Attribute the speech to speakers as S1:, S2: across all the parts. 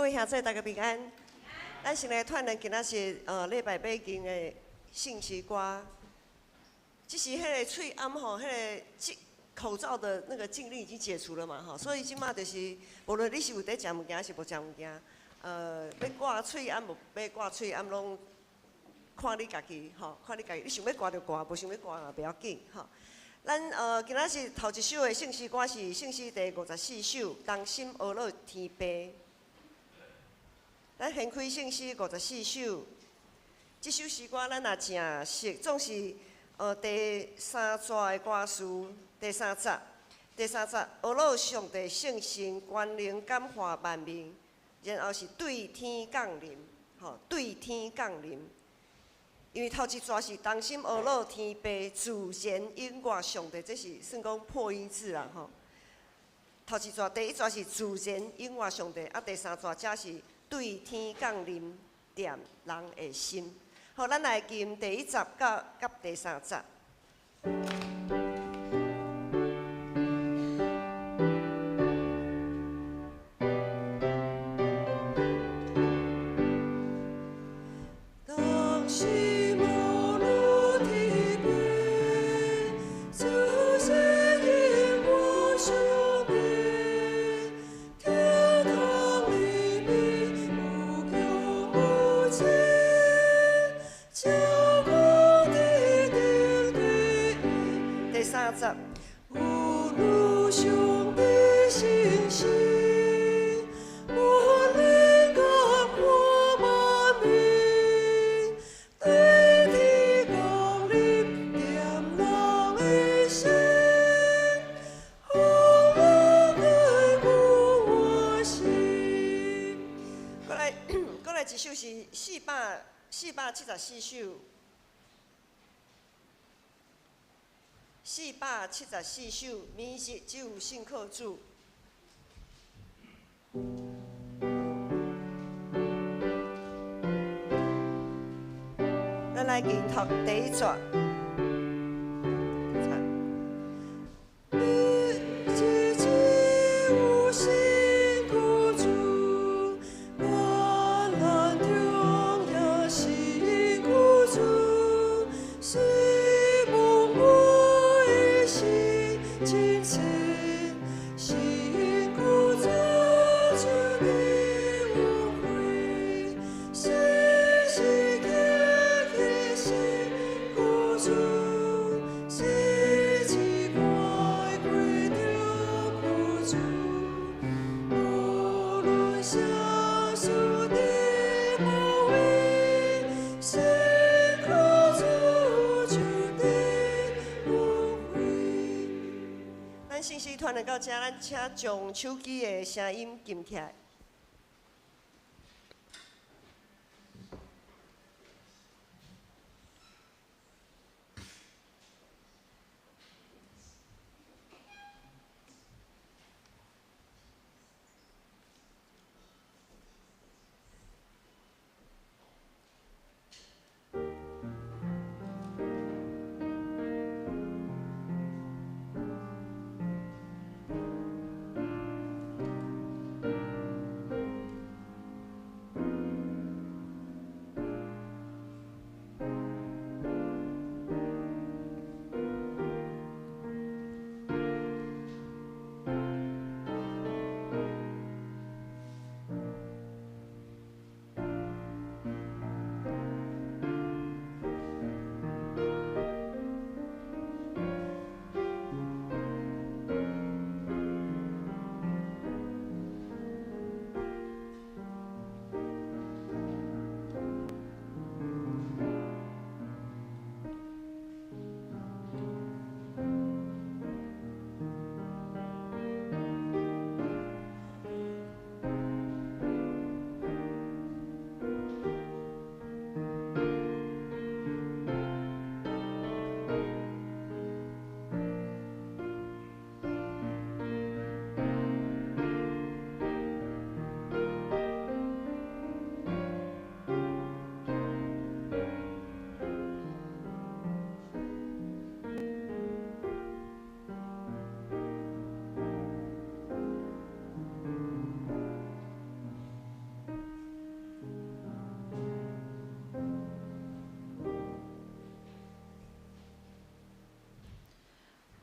S1: 位兄姊，大家平安。咱先來傳咱今仔日禮拜八經的聖詩歌。這是彼个喙罨吼，彼个禁口罩的那個禁令已經解除了嘛吼，所以這馬就是無論你是有佇食物件，抑是無食物件，欲掛喙罨無欲掛喙罨攏看你家己吼，看你家己，你想欲掛就掛，無想欲掛也袂要緊吼。咱今仔日頭一首的聖詩歌是聖詩第54首《同心呵咾天父》。咱掀開聖詩五十四首，這首詩歌咱也誠熟，總是第三逝的歌詞，第三節，第三節，呵咾上帝聖神權能感化萬民，然後是對天降臨，吼，對天降臨。因為頭一逝是同心呵咾天父，自然永活上帝，這是算講破音字啦，吼。頭一逝，第一逝是自然永活上帝，啊，第三逝才是對天降臨踮人的心。好，咱來吟第一節到佮第三節。同心呵咾天父，自然永活上帝，天堂裡面無窮無盡，將光的頂對。第三節，有如上帝信心，權能感化萬民，對天降臨踮人的心，呵咾堅固我心。過來，過來一首是474首。474首，明日只有信靠主。咱來吟讀第一逝。明日只有信靠主，患難中也信靠主，雖蒙我的心真切，信靠主就得恩惠，時時刻刻信靠主，時時乖歸著苦主，無論啥事的無畏，信靠主就得恩惠。咱信息傳來到這，咱請將手機的聲音禁起來。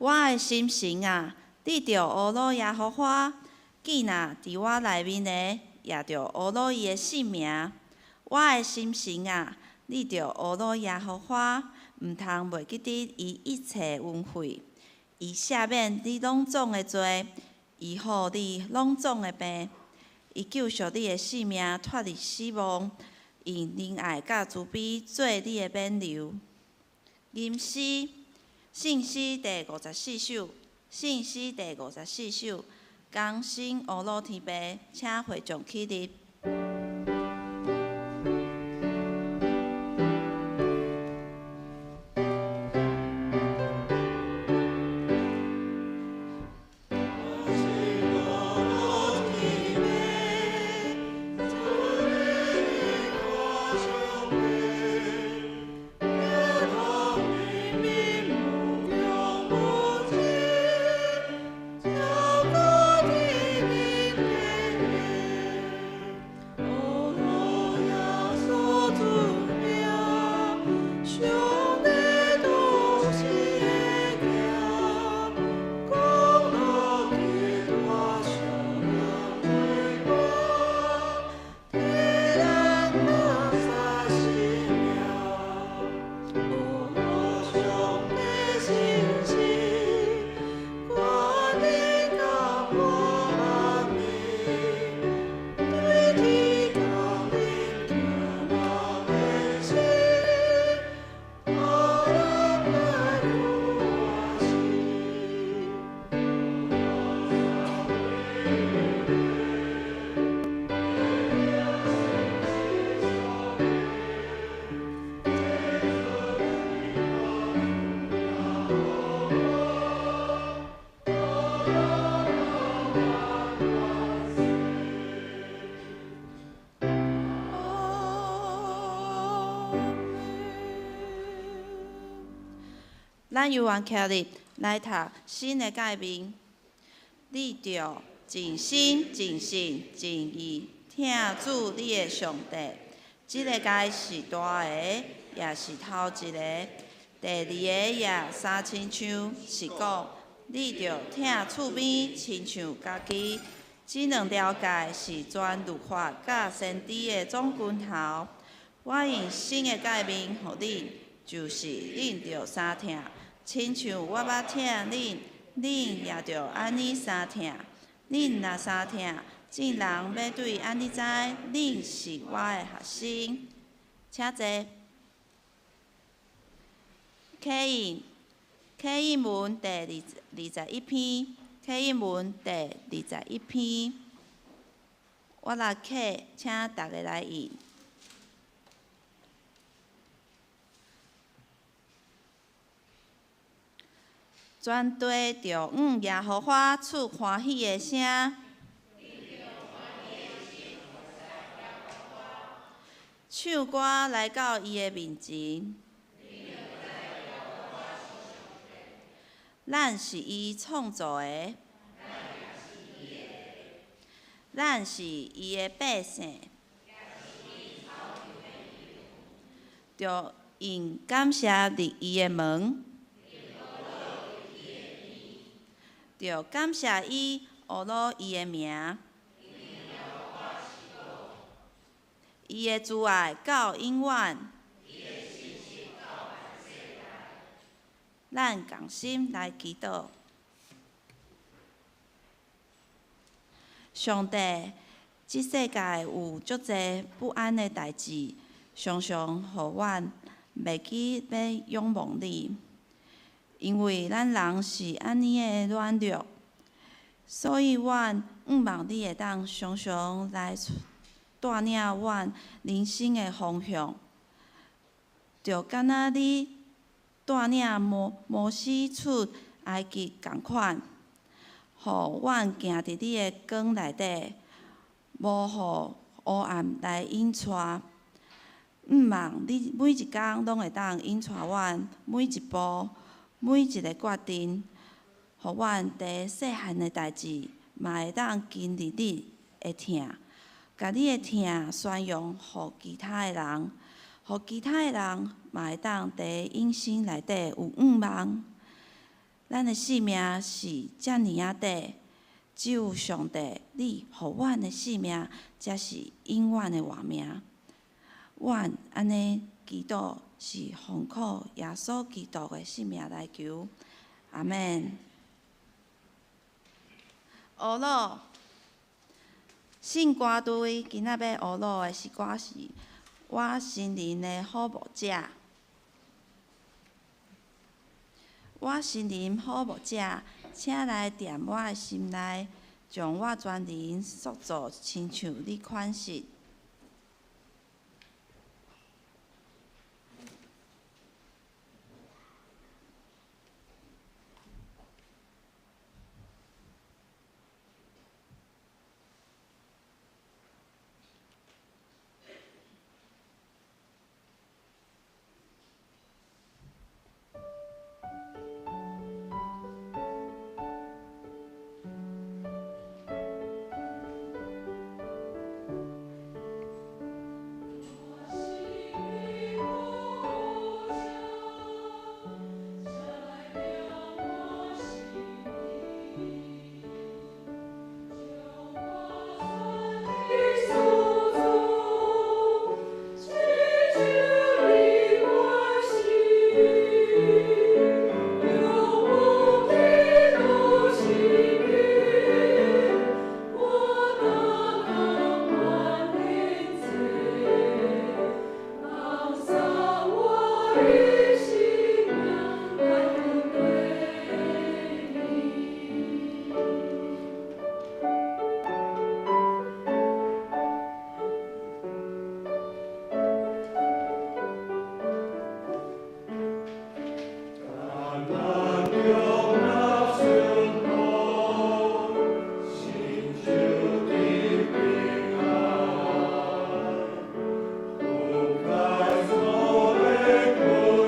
S2: 我的心神啊，你著呵咾耶和華，囝若佇我內面的，也著呵咾伊的聖名。我的心神啊，你著呵咾耶和華，毋通袂記得伊一切恩惠。伊赦免你攏總的罪，醫好你攏總的病。伊救贖你的性命脫離死亡，用仁愛佮慈悲做你的挽留。吟詩，聖詩第五十四首，聖詩第五十四首，同聲呵咾天父，請會眾起立。咱猶原徛立來讀新的誡命，你著盡心、盡性、盡意疼主你的上帝。這个誡是大个，也是頭一个。第二个也相親像，是講你著疼厝邊親像家己。這兩條誡是全律法佮先知的總根頭。我用新的誡命予恁，就是恁著相疼。親像我捌疼恁，恁也著按呢相疼。恁若相疼，眾人欲對按呢知，恁是我的學生。請坐。啟印，啟印文第21篇，啟印文第二十一篇。我來啟，請大家來印。全地著向耶和華出歡喜的聲，唱歌來到伊的面前。咱是伊創造的，咱是伊的百姓，著用感謝入伊的門。著感謝伊，呵咾伊的名。伊的慈愛到永遠。咱仝心來祈禱。上帝，這世界有足濟不安的代誌，常常予阮袂記欲仰望你。因為咱人是按呢的軟弱，所以阮向望你會當常常來帶領阮人生的方向，就敢若你帶領摩西出埃及仝款，予阮行佇你的光內底，無予黑暗來引帶。向望你每一工攏會當引帶阮每一步，每一个決定，予阮佇細漢的代誌，嘛會當經歷你的疼，共你的疼宣揚予其他的人，予其他的人嘛會當佇人生內底有向望。咱的性命是遮爾仔短，只有上帝你予阮的性命，才是永遠的活命。阮按呢祈禱是奉靠耶穌基督的聖名來求，阿們。呵咾，聖歌隊今仔欲呵咾的詩歌是《我心靈的好牧者》。我心靈好牧者，請來踮我的心內，將我全人塑造親像你款式。
S1: 公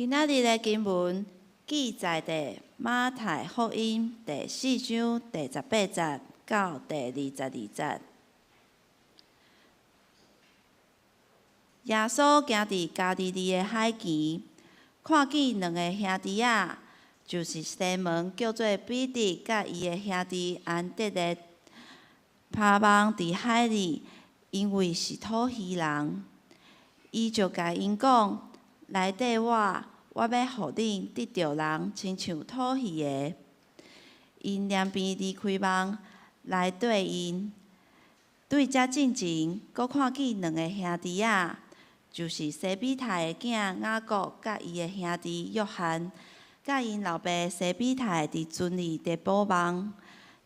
S2: 今仔日的經文記載佇馬太福音第四章第十八節到第二十二節。耶穌行佇加利利的海邊，看見兩个兄弟仔，就是西門叫做彼得，佮伊的兄弟安德烈，拋網佇海裡，因為是討魚人。伊就共𪜶講：來綴我，我欲予恁得著人，親像討魚的。𪜶兩便離開網來綴𪜶。對遮進前，閣看見兩个兄弟仔，就是西庇太的囝雅各，佮伊的兄弟約翰，佮𪜶老爸西庇太佇船裡佇補網。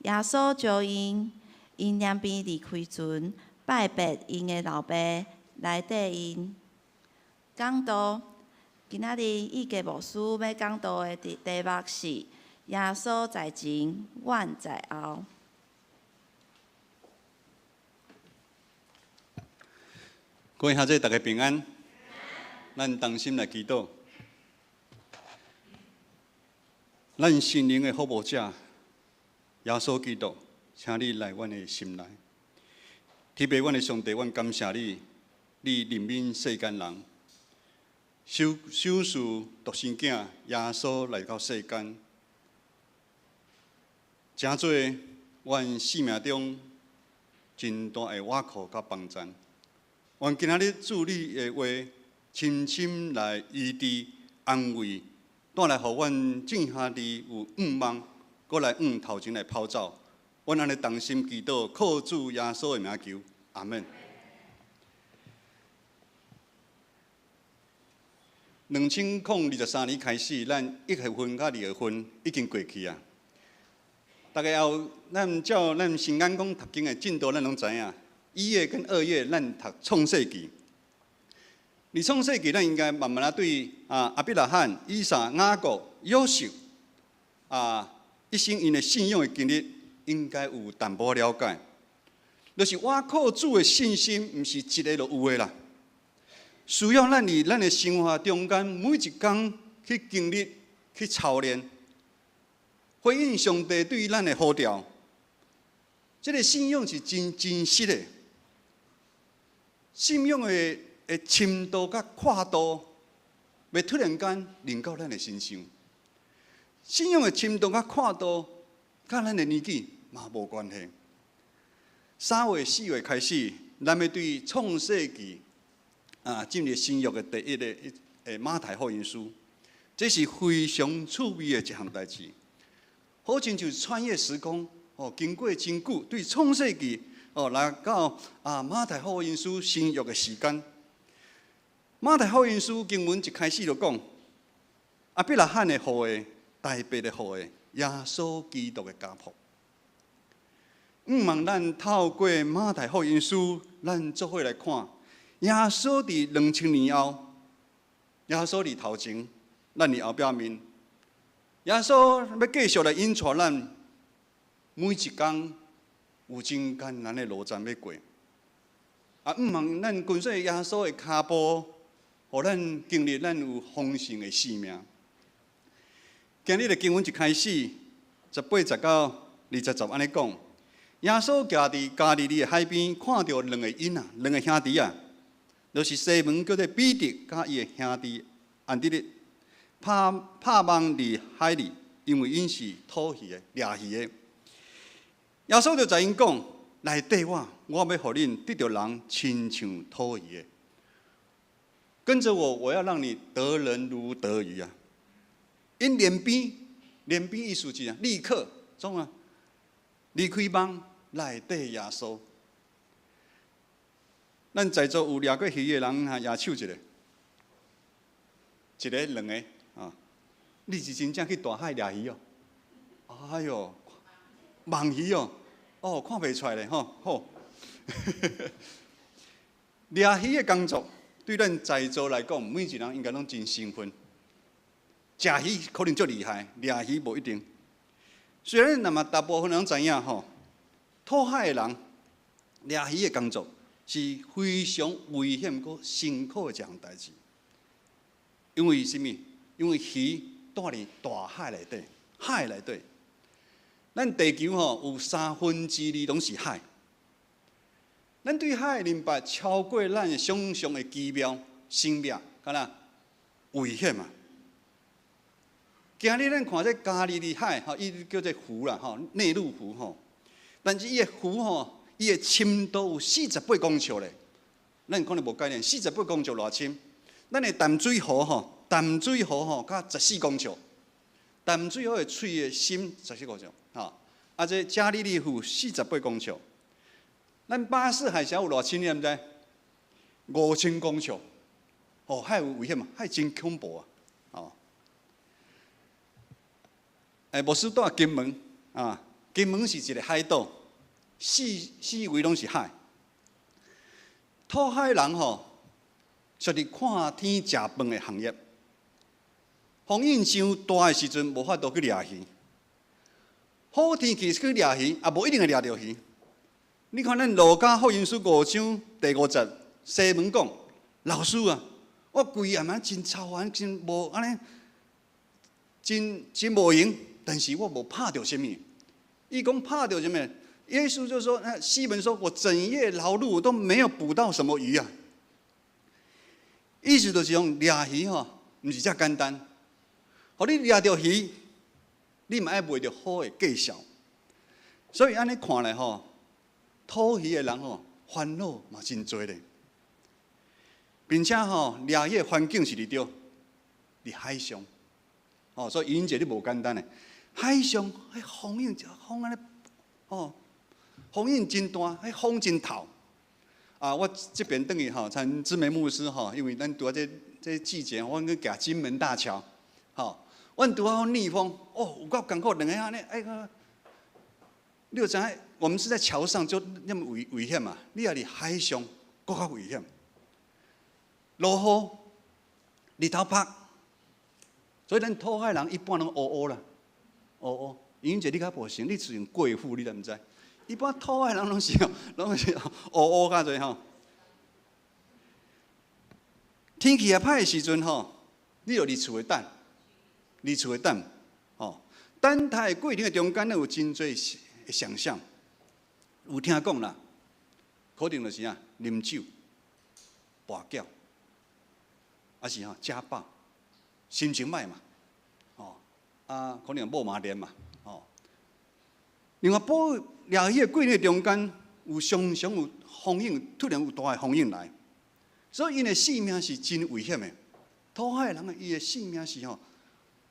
S2: 耶穌召𪜶，𪜶兩便離開船，拜別𪜶的老爸，來綴𪜶。講道，今仔日意杰牧師欲講道的題目是：耶穌在前，阮在後。
S3: 各位兄弟，大家平安。咱同心來祈禱。咱心靈的服務者耶穌基督，請你來阮的心內。天父，阮的上帝，阮感謝你，你憐憫世間人，賞賜獨生囝耶穌來到世間，成做阮生命中真大的倚靠佮幫贊。願今仔日主你的話，深深來醫治、安慰，帶來予阮眾兄弟有向望，閣來向頭前來跑走。阮按呢同心祈禱，靠主耶穌的名求，阿們。2023年開始，咱一月份佮二月份已經過去啊。大家有咱照咱新眼光讀經的進度，咱攏知影。一月跟二月，咱讀創世記。佇創世記，咱應該慢慢仔對啊，亞伯拉罕、以撒、雅各、約瑟啊，一生𪜶的信仰的經歷，應該有淡薄了解。就是倚靠主的信心，毋是一个就有的啦。需要咱佇咱的生活中間，每一工去經歷、去操練，回應上帝對咱的呼召。這个信仰是真真實的。信仰的深度佮闊度，袂突然間臨到咱的身上。信仰的深度佮闊度，佮咱的年紀嘛無關係。三月、四月開始，咱欲對創世記啊進入新約的第一个馬太福音書，這是非常趣味的一項代誌。好親像穿越時空，哦，經過真久，對創世記。哦，來到啊馬太福音書新約的時間。馬太福音書經文一開始就講，亞伯拉罕的後裔，大衛的後裔，耶穌基督的家譜。毋望咱透過馬太福音書，咱做伙來看，耶穌佇兩千年後，耶穌佇頭前，咱佇後壁面，耶穌欲繼續來引帶咱每一工。有真艱難的路程欲過，啊！毋望咱跟隨耶穌的跤步，予咱經歷咱有豐盛的生命。今日的經文一開始，十八節到二十節按呢講，耶穌行佇加利利的海邊，看著兩个囡仔，兩个兄弟啊，就是西門叫做彼得，佮伊的兄弟安德烈，拋拋網佇海裡，因為𪜶是討魚的、掠魚的。耶穌就共𪜶講：來綴我，我欲予恁得著人，親像討魚的。跟著我，我要讓你得人如得魚啊！𪜶連邊連邊意思是啥？立刻創啊？離開網來綴耶穌。咱在座有掠過魚的人，哈，舉手一下，一个、兩个啊！你是真正去大海掠魚哦？哎喲！網魚哦，哦，看袂出來咧吼，好。掠魚的工作對咱在座來講，每一個人應該攏真興奮。食魚可能足厲害，掠魚無一定。雖然那麼大部分人知影吼，討海的人掠魚的工作是非常危險閣辛苦的一項代誌。因為啥物？因為魚蹛佇大海內底，海內底。咱地球吼有三分之二攏是海。咱對海的認捌超過咱想像的奇妙生命，敢若危險啊！今日咱看這加利利海，吼，伊叫做湖啦，吼，內陸湖吼。但是伊的湖吼，伊的深度有四十八公尺咧，咱可能無概念，四十八公尺偌深？咱的淡水湖吼，淡水湖吼，才十四公尺，淡水湖的水的深十四公尺，吼。啊，這加利利湖四十八公尺，咱巴士海峽有偌深？你毋知？5000公尺，哦，海有危險嘛？海真恐怖啊！哦，欸，牧師蹛金門啊，金門是一個海島，四四圍攏是海。討海人吼，屬於看天食飯的行業。風湧傷大的時陣，無法度去掠魚。好天氣去掠魚，也無一定會掠著魚。你看咱路加福音書五章第五節，西門講：老師啊，我規暗暝真操煩，真無按呢，真真無閒，但是我無拍著啥物。伊講拍著啥物？耶穌就說：那西門說，我整夜勞碌，我都沒有捕到什麼魚啊。意思就是講掠魚吼，毋是遮簡單。予你掠著魚，你嘛愛賣著好的價數。所以按呢看來吼，討魚的人吼，煩惱嘛真濟咧，並且吼掠魚的環境是佇佗，佇海上。哦，所以英姐你無簡單的，海上彼風湧風按呢，哦，風湧真大，彼風真透。啊，我這邊轉去吼，參姊妹牧師吼，因為咱拄仔這這季節，阮去行金門大橋，吼，阮拄好逆風，哦，有夠艱苦，兩个按呢，哎個，你有知影？我們是在橋上就那麼危危險嘛？你若佇海上，閣較危險。落雨，日頭曬，所以咱討海人一般攏烏烏啦，烏烏。因為你較無成，你是用貴婦，你敢毋知？一般討海人攏是攏是烏烏較濟吼。天氣也歹的時陣吼，你就佇厝內等，佇厝內等，吼。等待的過程的中間，有真濟想象。有聽講啦，可能就是啊，啉酒、跋筊，抑是吼食飽，心情歹嘛，吼啊，可能某嘛念嘛，吼。另外，捕掠魚的過程中間，有常常有風湧，突然有大的風湧來，所以𪜶的性命是真危險的。討海的人，伊的性命是吼，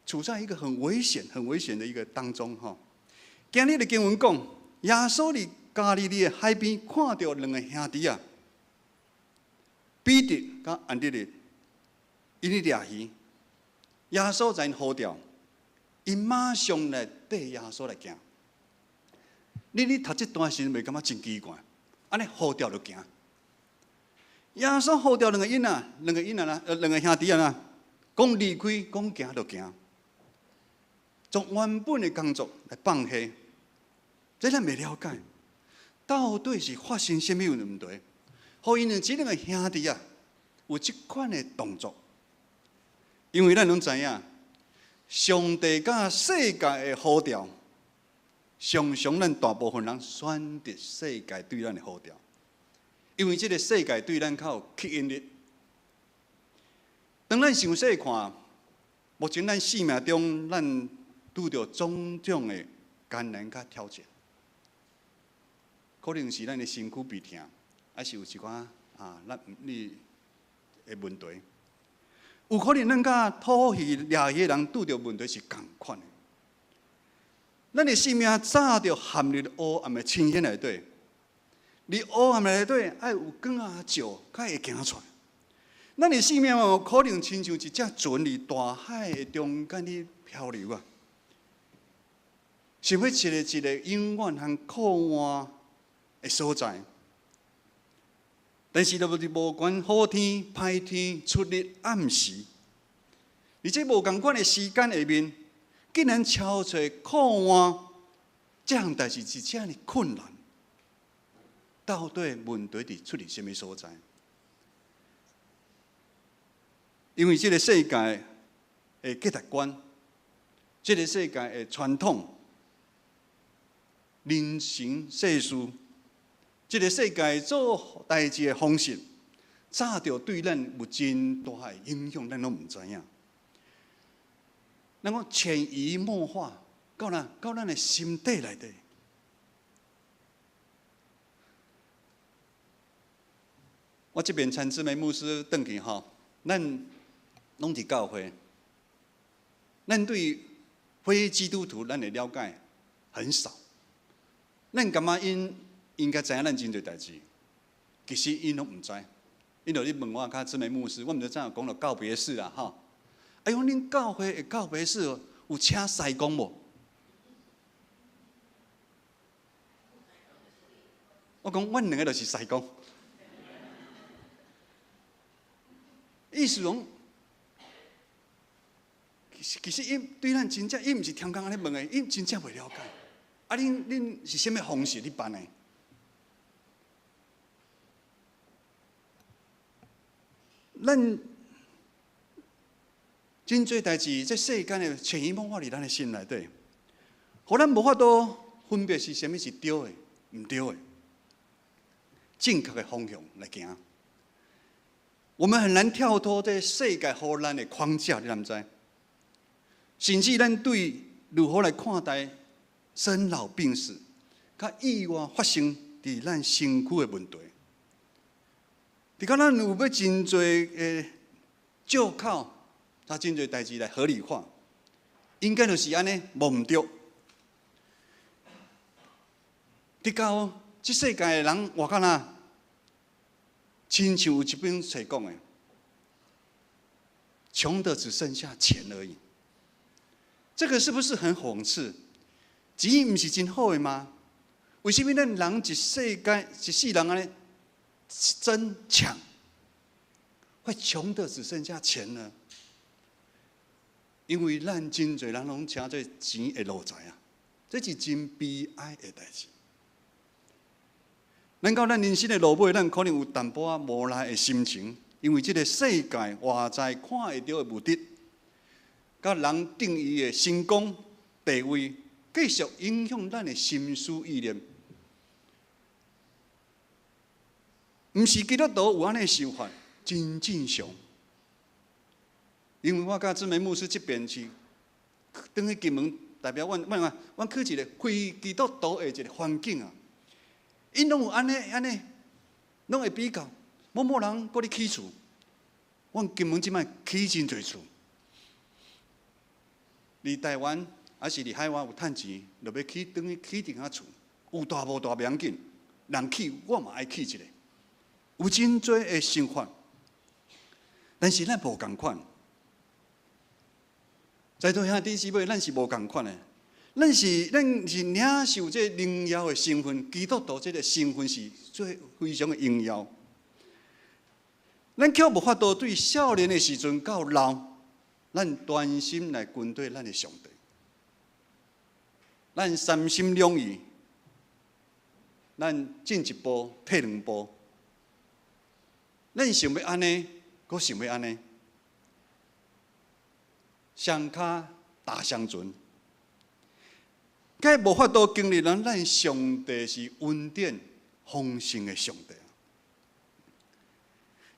S3: 處在一個很危險、很危險的一個當中吼。今日的經文講，耶穌佇加利利的海邊看著兩个兄弟仔，彼得佮安德烈，𪜶咧掠魚，耶穌共𪜶呼召，𪜶馬上來綴耶穌來行。你咧讀這段時陣，袂感覺真奇怪？按呢呼召就行。耶穌呼召兩个囡仔，兩个囡仔啦，兩个兄弟仔啦，講離開，講行就行，將原本的工作來放下，這咱袂了解，到底是發生啥物問題？予𪜶這兩个兄弟仔有這款的動作，因為咱攏知影，上帝佮世界的呼召，常常咱大部分人選擇世界對咱的呼召，因為這个世界對咱較有吸引力。當咱詳細看，目前咱生命中，咱拄著種種的艱難佮挑戰，可能是咱的身軀病痛，抑是有一寡啊，咱你的問題，有可能咱佮討魚掠魚的人拄著問題是仝款的。咱的生命早就陷入黑暗的深淵內底，佇黑暗內底愛有光仔照，才會行出來。咱的生命有可能親像一隻船佇大海的中間咧漂流啊，想欲一个一个永遠通靠岸的所在。但是，就是無管好天、歹天、出日、暗時，佇這無仝款的時間下面，竟然超揣靠岸，這項代誌是遮爾困難。到底問題佇出佇啥物所在？因為這个世界的價值觀，這个世界的傳統、人情世事，這个世界做代誌的方式，早就對咱有真大的影響，咱攏毋知影。咱講潛移默化，到哪？到咱的心底內底。我這邊陳志梅牧師轉去吼，咱攏佇教會，咱對非基督徒咱的了解很少。咱感覺𪜶應該知影咱真濟代誌，其實𪜶攏毋知。𪜶就咧問我佮志梅牧師，我毋知怎樣講著告別式啦吼。哎喲，恁教會的告別式有請師公無？我講，阮兩个就是師公。意思講，其實𪜶對咱真正，𪜶毋是天工按呢問的，𪜶真正袂了解。啊，恁是啥物方式咧辦的？咱真濟代誌，這世間的潛移默化佇咱的心內底，予咱無法度分別是啥物是對的、毋對的，正確的方向來行。我們很難跳脫這世界予咱的框架，你敢知？甚至咱對如何來看待生老病死，佮意外發生佇咱身軀的問題，佇講咱有欲真濟的借口，佮真濟代誌來合理化，應該就是按呢，無毋對。直到這世界的人活到哪？親像有一本冊講的，窮得只剩下錢而已。這個是不是很諷刺？錢毋是真好的嗎？為什麼咱人一世間一世人按呢爭搶，會窮得只剩下錢呢？因為咱真濟人攏成做錢的奴才啊！這是真悲哀的代誌。咱到咱人生的落尾，咱可能有淡薄仔無奈的心情，因為這个世界外在看會著的物質，佮人定義的成功地位，繼續影響咱的心思意念。毋是基督徒有按呢想法，真正常。因為我佮姊妹牧師這邊是，轉去金門，代表阮阮阮去一个非基督徒的一个環境啊。𪜶攏有按呢按呢，攏會比較。某某人閣咧起厝，阮金門這擺起真濟厝。佇台灣抑是佇海外有趁錢，就欲起轉去起一間厝，有大無大袂要緊，人起我嘛愛起一个。有真濟的想法，但是咱無仝款。在座兄弟姊妹，咱是無仝款的。咱是領受這榮耀的身份，基督徒這个身份是最非常的榮耀。咱卻無法度對少年的時陣到老，咱專心來跟隨咱的上帝。咱三心兩意，咱進一步退兩步。咱想欲按呢，閣想欲按呢，雙跤踏雙船。該無法度經歷咱，咱上帝是恩典豐盛的上帝。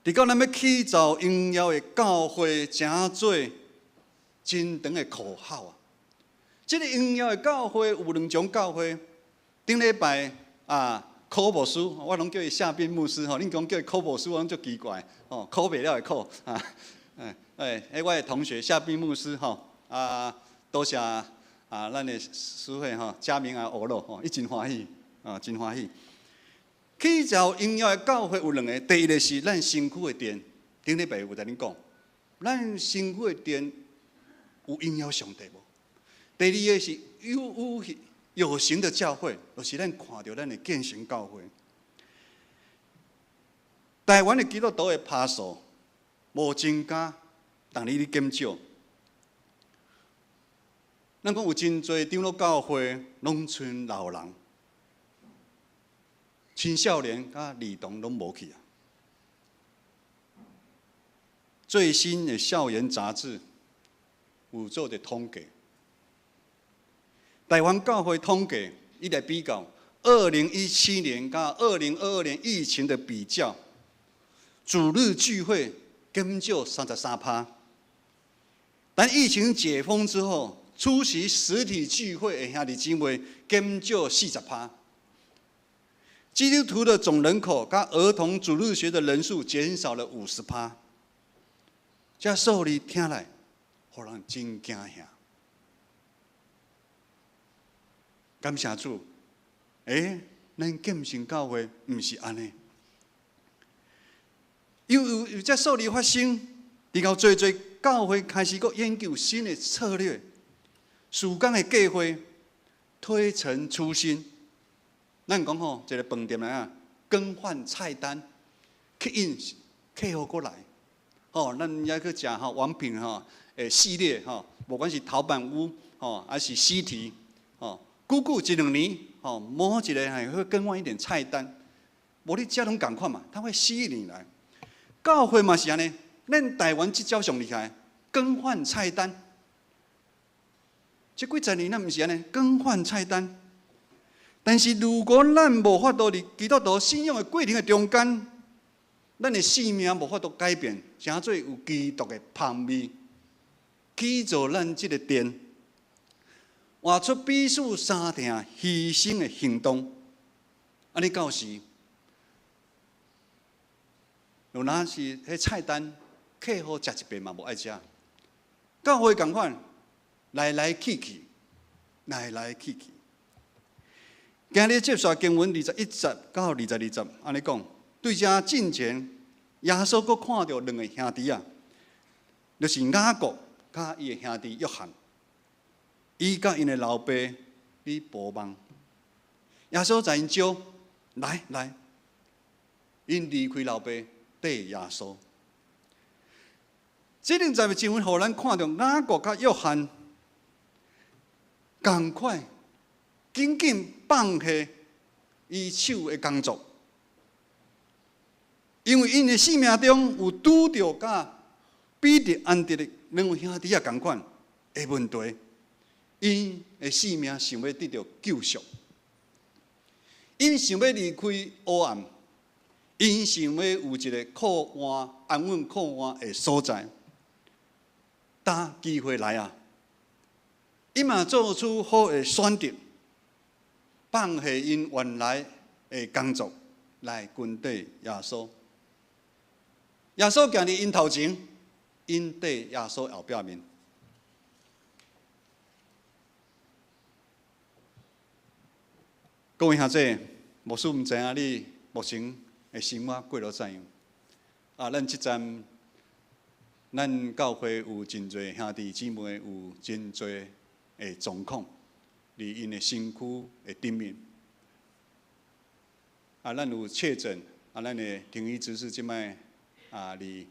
S3: 直到咱欲起造榮耀的教會，成做真長的口號啊！這个榮耀的教會有兩種教會。頂禮拜啊，柯牧師，我攏叫伊夏斌牧師吼，恁講叫伊柯牧師，我攏足奇怪吼，柯袂了的柯啊，哎，彼我的同學夏斌牧師吼，啊，多謝啊，咱的師會吼，嘉明啊，學咯吼，伊真歡喜啊，真歡喜。起造榮耀的教會有兩个，第一个是咱身軀的殿，頂禮拜有共恁講，咱身軀的殿有榮耀上帝無？第二个是有形的教會，就是咱看著咱的建成教會。台灣的基督徒的趴數無增加，逐年咧減少。咱講有真濟長老教會，攏賰老人、青少年佮兒童攏無去啊。最新的校園雜誌，有做一个統計，台灣教會統計，伊來比較2017年佮2022年疫情的比較，主日聚會減少33%，但疫情解封之後，出席實體聚會的兄弟姊妹減少40%。基督徒的總人口佮兒童主日學的人數減少了50%。這數字聽來，予人真驚嚇。感謝主，欸，咱建成教會毋是按呢。因為有這數字發生，然後濟濟教會開始閣研究新的策略、事工的計劃，推陳出新。咱講吼，一個飯店來啊，更換菜單，吸引客戶過來。吼，咱猶去食吼王品吼，系列吼，無管是陶板屋吼，還是西提吼，久久一兩年吼，某一个還會更換一點菜單，無你食攏仝款嘛，它會吸引你來。教會嘛是按呢，咱台灣這招上厲害，更換菜單。這幾十年咱毋是按呢，更換菜單。但是如果咱無法度佇基督徒信仰的過程的中間，咱的生命無法度改變，成做有基督的芳味，去做咱這個殿，活出彼此相疼犧牲的行動。按呢到時，有若是彼菜單，客戶食一遍嘛無愛食。教會仝款，來來去去，來來去去。今日接續經文21節到22節，按呢講，對遮進前，耶穌閣看著兩个兄弟仔，就是雅各佮伊的兄弟約翰，伊佮𪜶的老爸佇捕網。耶穌共𪜶招，來來，𪜶離開老爸，綴耶穌。這兩節的經文，予咱看著雅各佮約翰仝款，緊緊放下伊手的工作，因為𪜶的生命中有拄著佮彼得、安德烈兩位兄弟仔仝款的問題，𪜶的生命想欲得著救贖，𪜶想欲離開黑暗，𪜶想欲有一个靠岸、安穩靠岸的所在。當機會來啊，𪜶嘛做出好的選擇，放下𪜶原來的工作來跟綴耶穌。耶穌行佇𪜶頭前，𪜶綴耶穌後壁面。各位兄弟，牧師毋知影你目前的生活過落怎樣？啊，咱這陣，咱教會有真濟兄弟姊妹有真濟的狀況，佇𪜶的身軀的頂面。啊，咱有確診，啊，咱的廷醫執事這擺啊，佇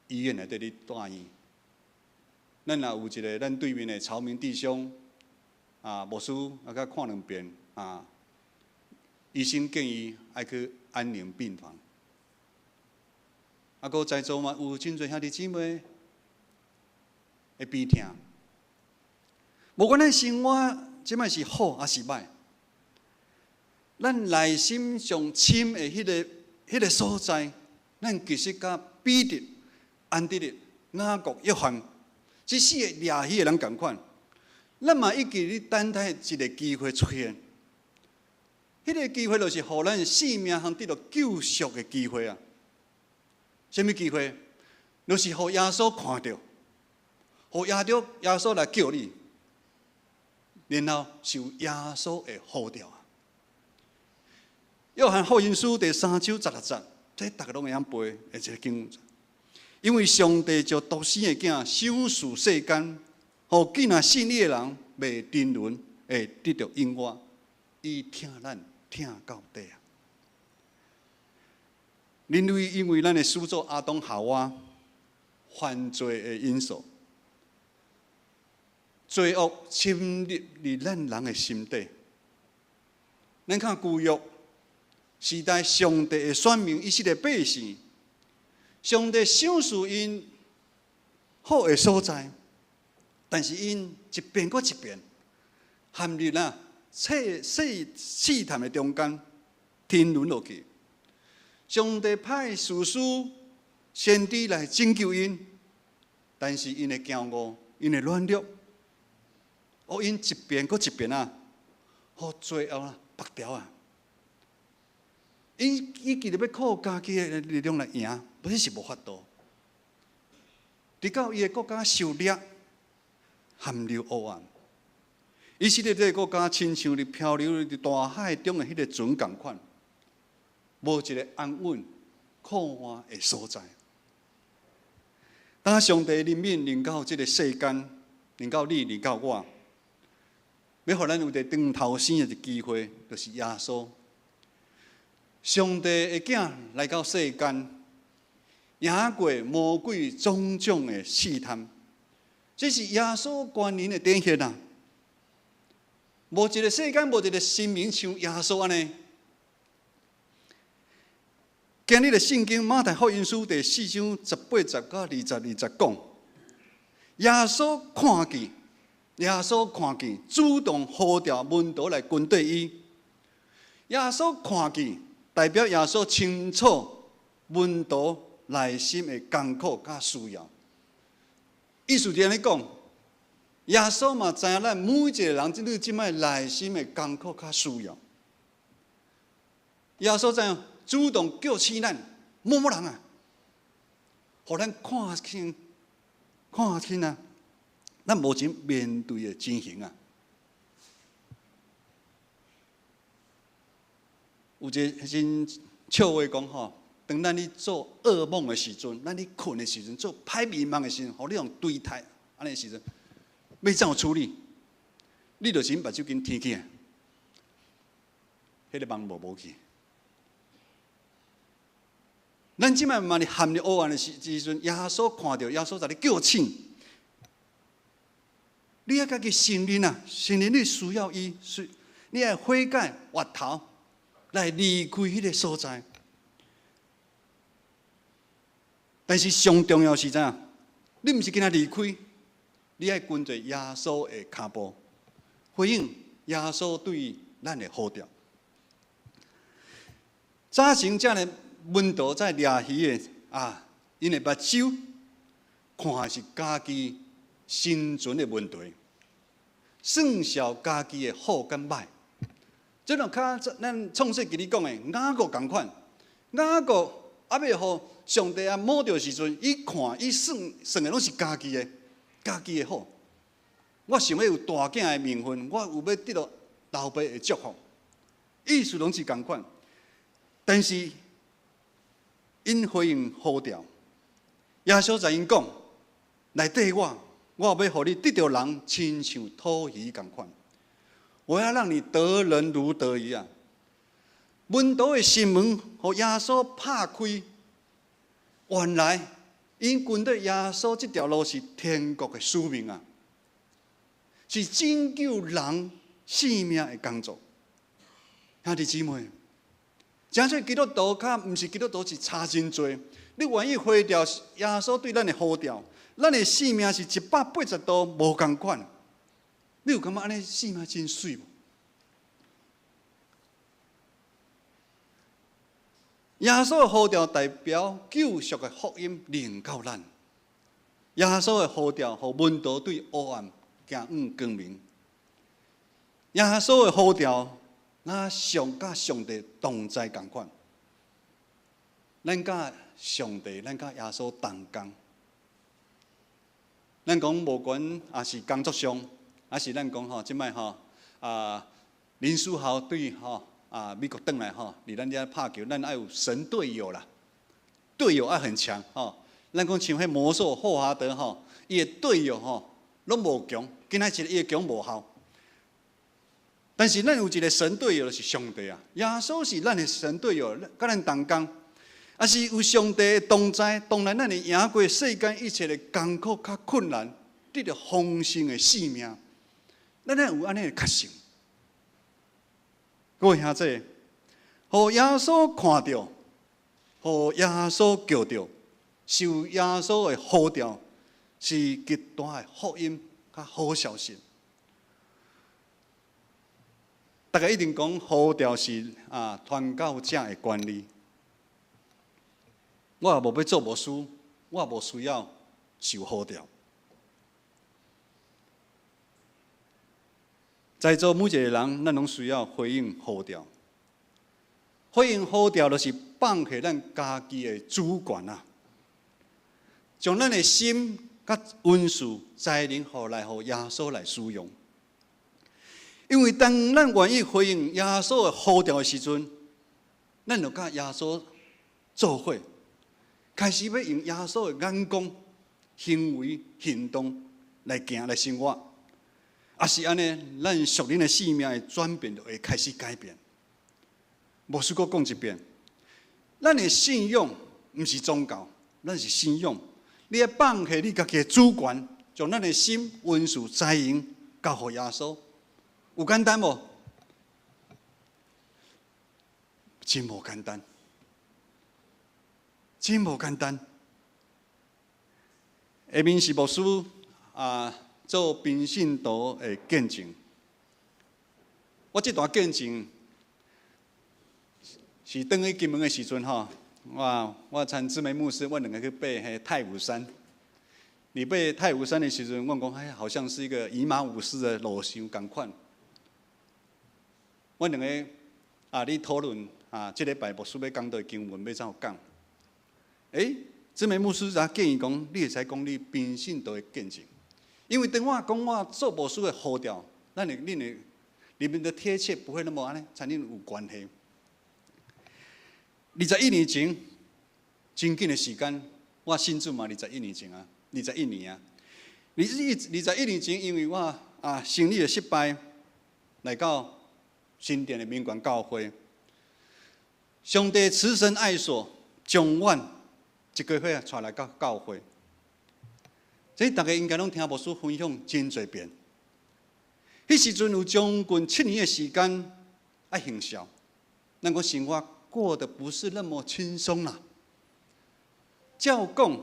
S3: 醫院內底咧住院。咱也有一个咱對面的曹明弟兄，啊，牧師啊，佮看兩遍，啊，醫生建議愛去安寧病房。啊，閣在座嘛有真濟兄弟姊妹會悲痛。無管咱生活這擺是好抑是䆀，咱內心上深的彼个所在，咱其實佮彼得、安德烈、雅各、約翰這四个掠魚的人仝款，咱嘛一直咧等待一个機會出現。彼个機會就是予咱生命通得著救贖的機會啊！啥物機會？就是予耶穌看著，予耶穌來叫你，然後受耶穌的呼召啊！約翰福音書第三章16節，這逐个攏會曉背的一个經文。因為上帝將獨生的囝賞賜世間，予見若信伊的人袂沉淪，會得著永活。伊疼咱疼到底啊！人類因為咱的始祖亞當夏娃犯罪的因素，罪惡侵入佇咱人的心底。咱看舊約時代，上帝的選民以色列百姓，上帝賞賜𪜶好的所在，但是𪜶一遍閣一遍陷入啊試試試探的中間，沉淪落去。上帝派士師先知來拯救𪜶，但是𪜶的驕傲、𪜶的軟弱，予𪜶一遍閣一遍啊，予罪惡啊縛牢啊。𪜶伊其實欲靠家己的力量來贏，無是無法度。直到伊的國家受掠，陷入黑暗。以色列這個國家親像佇漂流佇大海中的彼个船仝款，無一个安穩靠岸的所在。當上帝憐憫臨到這个世間，臨到你，臨到我，欲予咱有一个轉頭生的一個機會，就是耶穌。上帝的囝來到世間，贏過魔鬼種種的試探，這是耶穌權能的展現啊！無一个世間，無一个神明像耶穌按呢。今日的聖經馬太福音書第四章十八節到二十二節講，耶穌看見，耶穌看見，主動呼召門徒來跟綴伊。耶穌看見，代表耶穌清楚門徒內心的艱苦佮需要。意思就按呢講，耶穌嘛知影咱每一个人這你這擺內心的艱苦佮需要。耶穌怎樣主動叫醒咱某某人啊，予咱看清、看清啊，咱目前面對的情形啊。有一个真笑話講吼，當咱咧做噩夢的時陣，咱咧睏的時陣，做歹眠夢的時陣，予你予追刣按呢時陣，欲怎處理？你就是目睭緊天起來，彼个夢無無去。咱這擺嘛佇陷入黑暗的時陣，耶穌看著，耶穌共你叫醒。你愛家己承認啊，承認你需要伊，需你愛悔改、回頭來離開彼个所在。但是上重要是怎？你毋是干焦離開，你愛跟隨耶穌的跤步，回應耶穌對咱的呼召。早前遮的門徒在掠魚的啊，𪜶的目睭看是家己生存的問題，算數家己的好佮歹。這就較咱創世記裡講的雅各仝款，雅各猶未予上帝啊摸著時陣，伊看伊算算的攏是家己的，家己的好。我想欲有大囝的名分，我有欲得著老爸的祝福，意思攏是仝款，但是。𪜶回應呼召，耶穌共𪜶講：來綴我，我欲予你得著人，親像討魚仝款。我要讓你得人如得魚啊！門徒的心門，予耶穌拍開，原來𪜶跟綴耶穌這條路是天國的使命啊，是拯救人性命的工作。兄弟姊妹。誠濟基督徒佮毋是基督徒是差真濟。你願意回召耶穌對咱的呼召，咱的生命是一百八十度無仝款。你有感覺按呢生命真媠無？耶穌的呼召代表救贖的福音臨到咱。耶穌的呼召，予門徒對黑暗行向光明。耶穌的呼召。咱上佮上帝同在仝款，咱佮上帝，咱佮耶穌同工。咱講無管也是工作上，抑是咱講吼，這擺吼啊林書豪對吼啊美國轉來吼，佇咱遮拍球，咱愛有神隊友啦，隊友愛很強吼。咱講像彼魔獸霍華德吼，伊的隊友吼攏無強，敢若一個伊的強無效。但是咱有一个神隊友，就是上帝啊！耶穌是咱的神隊友，佮咱同工，抑是有上帝的同在，當然咱會贏過世間一切的艱苦佮困難，得著豐盛的生命。咱愛有按呢的確信。各位兄弟，予耶穌看著，予耶穌叫著，受耶穌的呼召，是極大的福音。佮好消息。大家一定講呼召是啊，傳教者的權利。我也無欲做牧師，我也無需要受呼召。在座每一個人，咱攏需要回應呼召。回應呼召，就是放棄咱家己的主權啊，將咱的心佮恩賜才能予來予耶穌來使用。因為當咱願意回應耶穌的呼召的時陣，咱就佮耶穌做伙，開始欲用耶穌的眼光、行為、行動來行來生活。啊，是按呢，咱屬靈的生命的轉變就會開始改變。牧師閣講一遍，咱的信仰毋是宗教，咱是信仰。你愛放棄你家己的主權，將咱的心、恩賜、才能交予耶穌。有簡單無？真無簡單，真無簡單。下面是牧師啊，做平信徒的見證。我這段見證是轉去金門的時陣吼，我我參姊妹牧師，阮兩个去爬彼太武山。你爬太武山的時陣，我講哎，好像是一個以馬忤斯的路線仝款。阮兩个啊，咧討論啊，這禮拜牧師欲講的經文欲怎講？欸，姊妹牧師才建議講，你會使講你平信徒的見證，因為當我講我做牧師的呼召，咱的恁的你們的貼切不會那麼按呢，才恁有關係。21年前，真緊的時間，我信主嘛，二十一年前啊，二十一年啊，21年前，因為我啊生理的失敗，來到新店的民權教會，上帝慈神愛所，將阮一家伙啊帶來到教會。這大家應該攏聽牧師分享真濟遍。彼時陣有將近7年的時間愛行孝，咱講生活過得不是那麼輕鬆啦。照講，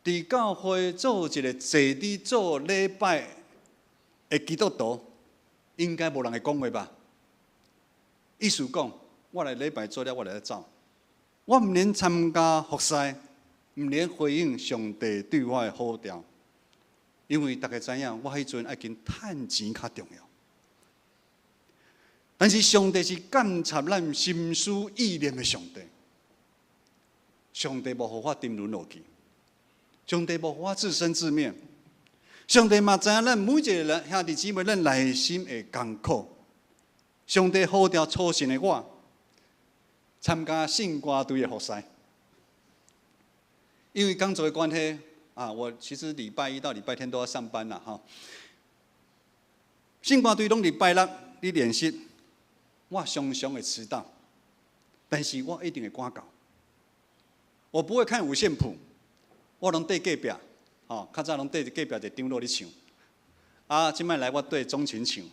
S3: 佇教會做一個坐佇做禮拜的基督徒，應該無人會講話吧？意思講，我來禮拜做了，我來走。我毋免參加服侍，毋免回應上帝對我的呼召，因為大家知影，我彼陣愛緊趁錢較重要。但是上帝是監察咱心思意念的上帝，上帝無予我沉淪落去，上帝無予我自生自滅，上帝嘛知影咱每一個人兄弟姊妹，咱內心的艱苦。上帝呼召初信的我參加聖歌隊的服侍，因為工作的關係啊，我其實禮拜一到禮拜天都要上班啦，哈。聖歌隊攏禮拜六咧練習，我常常會遲到，但是我一定會趕到。我不會看五線譜，我攏綴隔壁，吼，較早攏綴隔壁一個長老咧唱，啊，這擺來我綴鍾琴唱。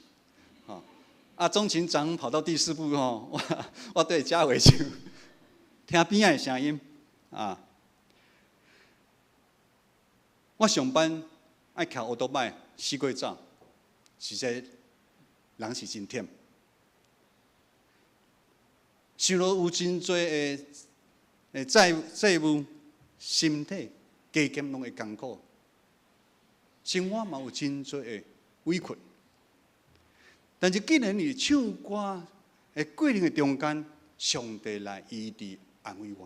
S3: 啊，鍾琴長跑到第四部吼，我我綴嘉偉唱，聽邊仔的聲音啊。我上班愛騎歐多擺四過走，實在人是真忝。想到有真濟的的債債務，身體加減攏會艱苦，生活嘛有真濟的委屈。但是，既然佇唱歌的過程的中間，上帝來醫治安慰我，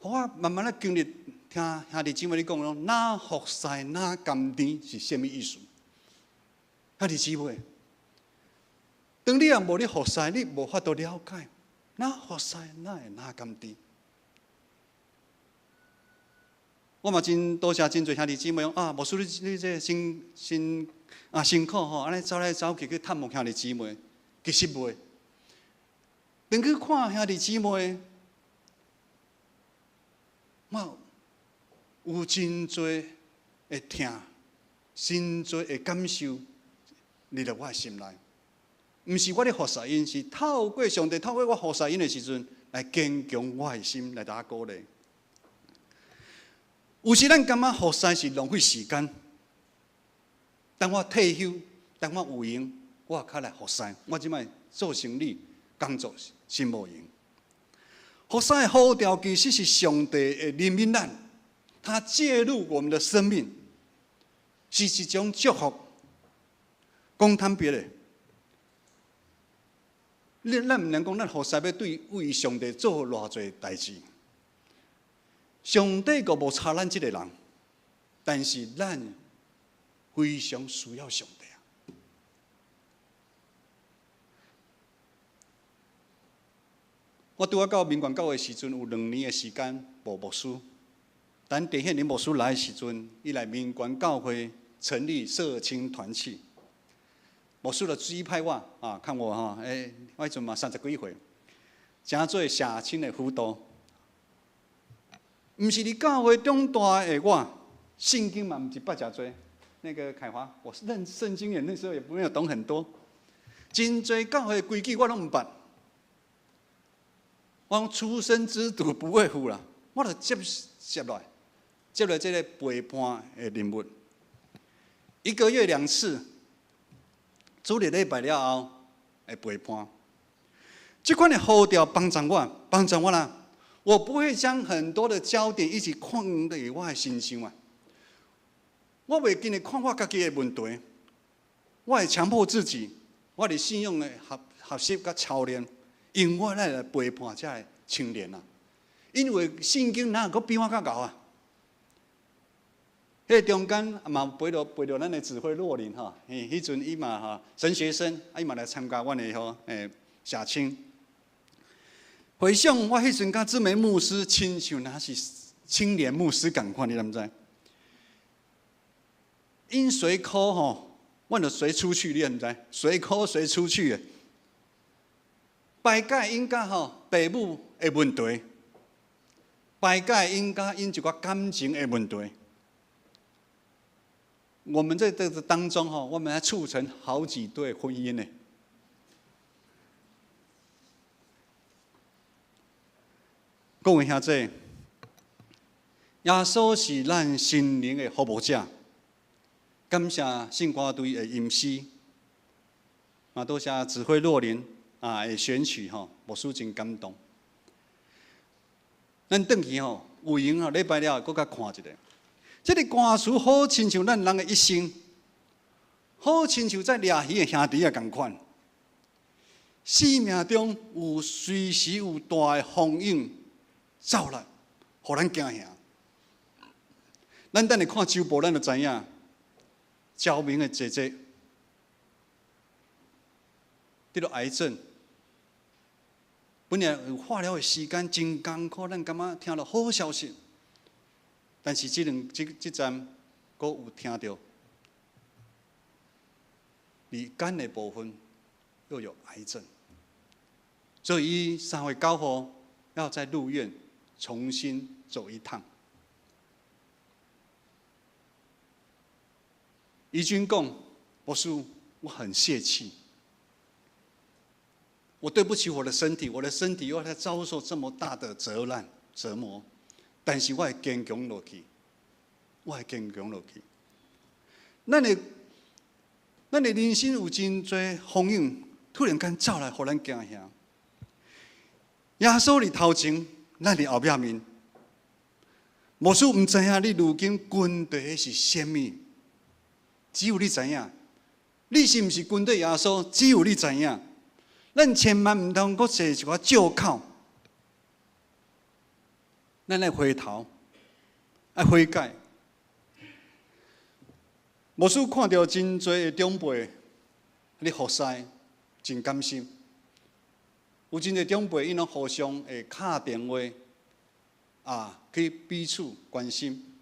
S3: 予我慢慢仔經歷，聽兄弟姊妹咧講，講若服侍若甘甜是啥物意思？兄弟姊妹，當你若無咧服侍，你無法度了解，若服侍哪會若甘甜？我嘛真多謝真濟兄弟姊妹講啊，牧師你你這真真啊辛苦吼，按呢走來走去去探望兄弟姊妹，其實袂。當去看兄弟姊妹，我有真濟的疼，真濟的感受入來我的心內。毋是我咧服侍𪜶，是透過上帝透過我服侍𪜶的時陣，來堅強我的心，來共我鼓勵。有時咱感覺服侍是浪費時間，等我退休，等我有閒，我較來服侍。我這擺做生理，工作真無閒。服侍的呼召其實是上帝的憐憫咱，他介入我們的生命，是一種祝福。講坦白的，你咱毋能講咱服侍欲對為上帝做偌濟代誌，上帝閣無差咱這个人，但是咱非常需要上帝啊！我拄仔到民權教會時陣，有2年的時間無牧師。等鄭憲林牧師來的時陣，伊來民權教會成立社青團契。牧師就指派我啊，看我吼，我彼陣嘛三十幾歲，誠做社青的輔導。毋是佇教會長大的我，聖經嘛毋是捌誠濟。那個凱華，我認聖經也那時候也沒有懂很多，真濟教會規矩我攏毋捌。我講初生之犢不畏虎啦，我就接接來，接來這个陪伴的任務，一個月兩次，主日禮拜了後會陪伴。這款的呼召幫助我，幫助我啦。我不會將很多的焦點一直放佇我的身上啊。我袂緊咧看我家己的問題，我會強迫自己，我佇信仰的學學習佮操練。因為我來陪伴這个青年啊，因為聖經哪會閣比我較𠢕啊？彼个中間嘛陪著陪著咱的指揮若琳吼，彼陣伊嘛吼神學生，啊伊嘛來參加阮的吼社青。回想我彼陣佮志梅牧師親像若是青年牧師仝款，你敢知？𪜶隨 call 吼，阮就隨出去，你敢知？隨 call 隨出去的。排解𪜶佮吼父母的問題，排解𪜶佮𪜶一寡感情的問題。我們在這個當中吼，我們還促成好幾對婚姻呢。各位兄弟，耶穌是咱心靈的服務者。感謝聖歌隊的吟詩，嘛多謝指揮若琳。啊！會選曲吼，牧師真感動。咱轉去吼，有閒吼，禮拜了閣較看一下。這个歌詞好親像咱人的一生，好親像在掠魚的兄弟仔仝款。生命中有隨時有大的風湧走來，予咱驚嚇。咱等下看周報，咱就知影，焦明的姐姐得著癌症。本來有化療的時間真艱苦，咱感覺聽著好消息，但是這兩這這陣，閣有聽著，佇肝的部分又有癌症，所以3月9號要再入院重新走一趟。怡君講，牧師，我很泄氣。我對不起我的身體，我的身體又在遭受這麼大的責難折磨，但是我會堅強落去，我會堅強落去。咱的人生有真濟風湧，突然間走來，予咱驚嚇。耶穌佇頭前，咱佇後壁面。牧師毋知影你如今跟隨的是啥物，只有你知影。你是毋是跟隨耶穌？只有你知影。咱千萬毋通閣踅一寡借口，咱愛回頭，愛悔改。牧師看著真濟的長輩，咧服侍，真甘心。有真濟長輩，𪜶攏互相會敲電話，啊，去彼此關心。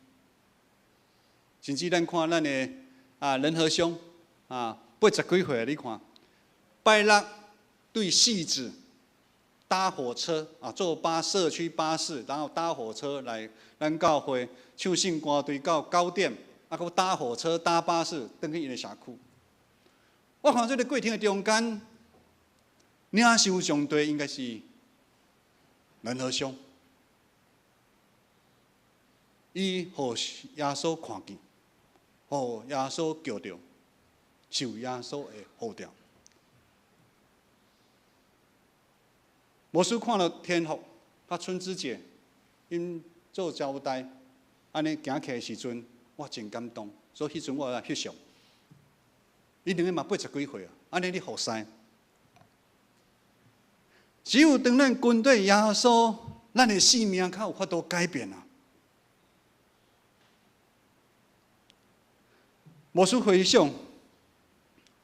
S3: 甚至咱看咱的啊仁和兄啊，80幾歲，你看拜六對汐止搭火車啊，坐巴社區巴士，然後搭火車來咱教會唱聖歌隊到9點，啊，閣搭火車搭巴士轉去𪜶的社區。我看這个過程的中間，領受上帝應該是仁和兄。伊予耶穌看見，予耶穌叫著，受耶穌的呼召。牧師看著天福、佮春枝姐𪜶做招待，按呢行起來時陣，我真感動，所以彼陣我來翕相。𪜶兩个嘛80幾歲啊，按呢咧服侍。只有當咱跟綴耶穌，咱的生命較有法度改變啊！牧師回想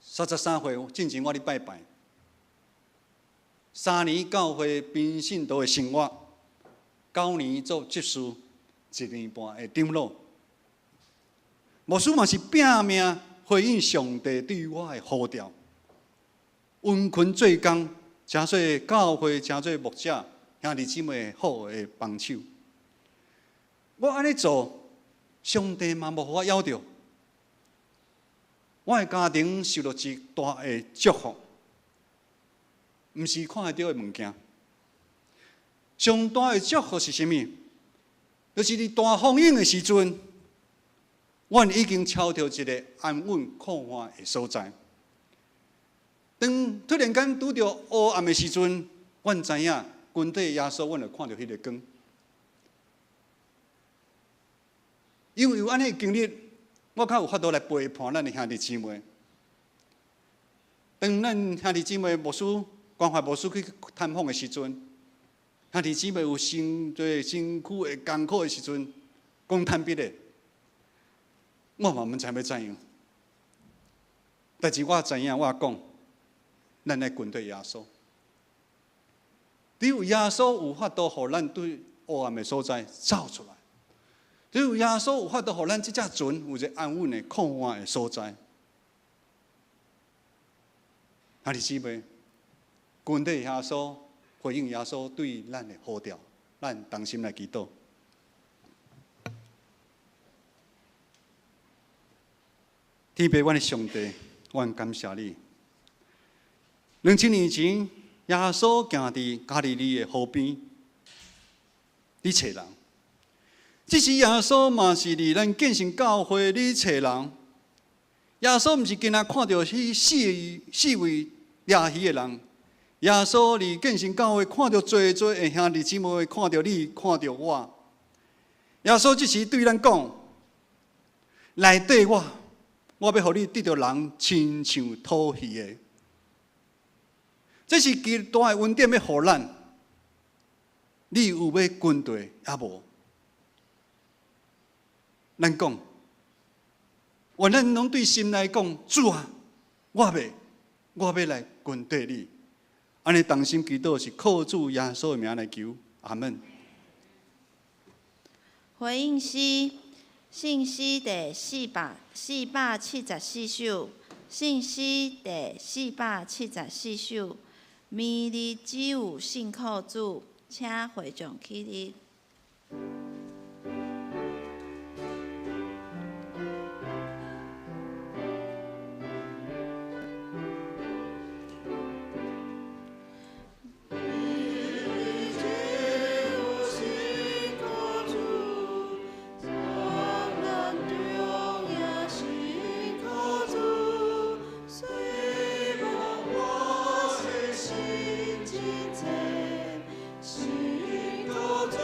S3: ，33歲進前我咧拜拜，3年教會平信徒的生活，9年做執事，1年半的長老。牧師嘛是拼命回應上帝對我的呼召，殷勤做工，成做教會，成做牧者，兄弟姊妹好的幫手。我按呢做，上帝嘛無予我枵著。我的家庭受著極大的祝福，毋是看會著的物件。上大的祝福是啥物？就是佇大風湧的時陣，阮已經抄著一个安穩靠岸的所在。當突然間拄著黑暗的時陣，阮知影跟綴耶穌，阮就看著彼个光。因為有按呢經歷，我較有法度來陪伴咱的兄弟姊妹。當咱兄弟姊妹牧師關懷牧師去探訪的時陣，兄弟姊妹有身做身軀會艱苦的時陣，講坦白的，我嘛毋知欲怎樣。但是我知影，我講，咱愛跟綴耶穌。只有耶穌有法度予咱對黑暗的所在走出來。只有耶穌有法度予咱這隻船有一個安穩的靠岸的所在。兄弟姊妹，跟綴耶穌，回應耶穌對咱的呼召，咱同心來祈禱。天父，阮的上帝，阮感謝你。2000年前，耶穌行佇加利利的河邊，咧揣人。這時耶穌嘛是佇咱建信教會咧揣人。耶穌毋是干焦看著彼四位掠魚的人，耶穌佇建信教會看著濟濟的兄弟姊妹，看著你，看著我。耶穌這時對咱講：來綴我，我欲予你得著人，親像討魚的。這是極大的恩典，欲予咱。你有欲跟綴抑無？咱講，願咱攏對心內講，主啊，我欲，我欲來跟綴你。按呢同心祈禱是靠主耶穌的名來求，阿門。
S2: 回應詩，聖詩第474首，聖詩第474首，明日只有信靠主，請會眾起立。
S1: 信靠主。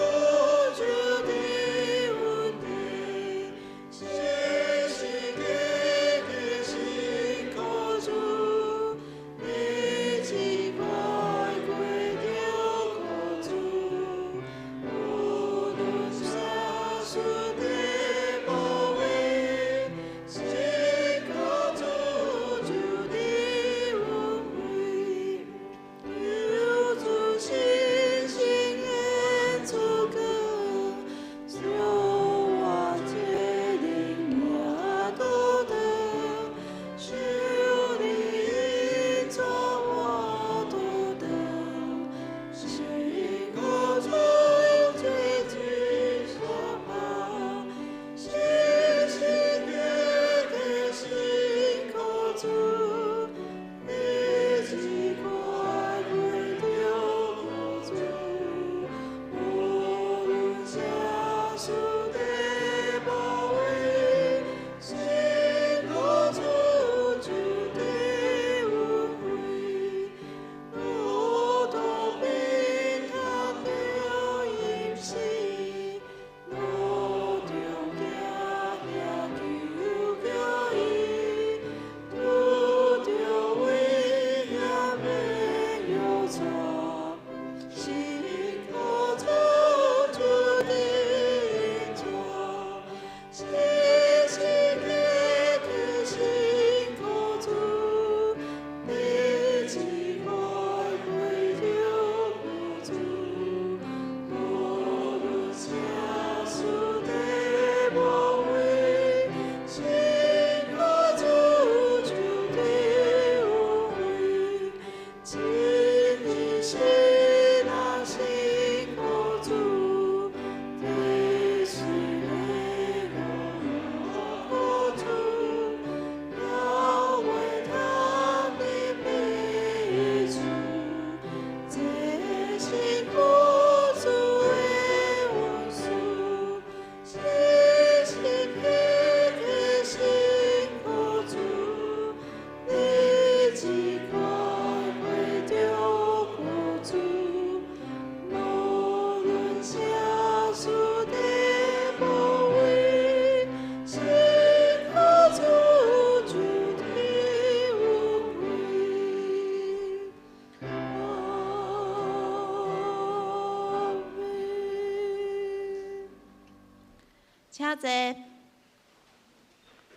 S2: 請坐。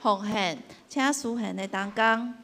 S2: 奉獻，請司獻的同工。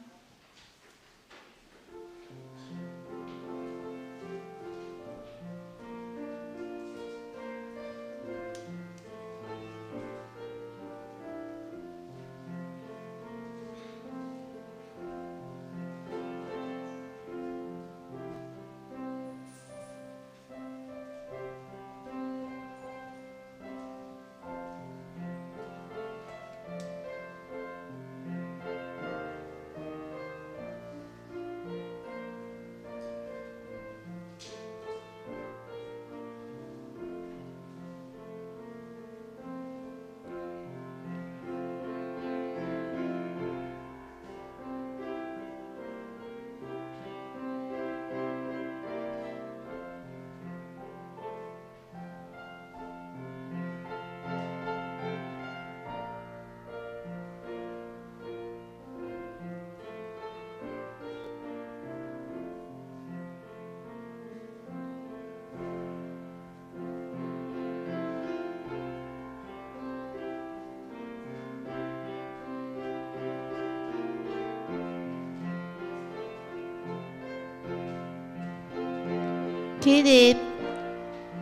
S2: 起立，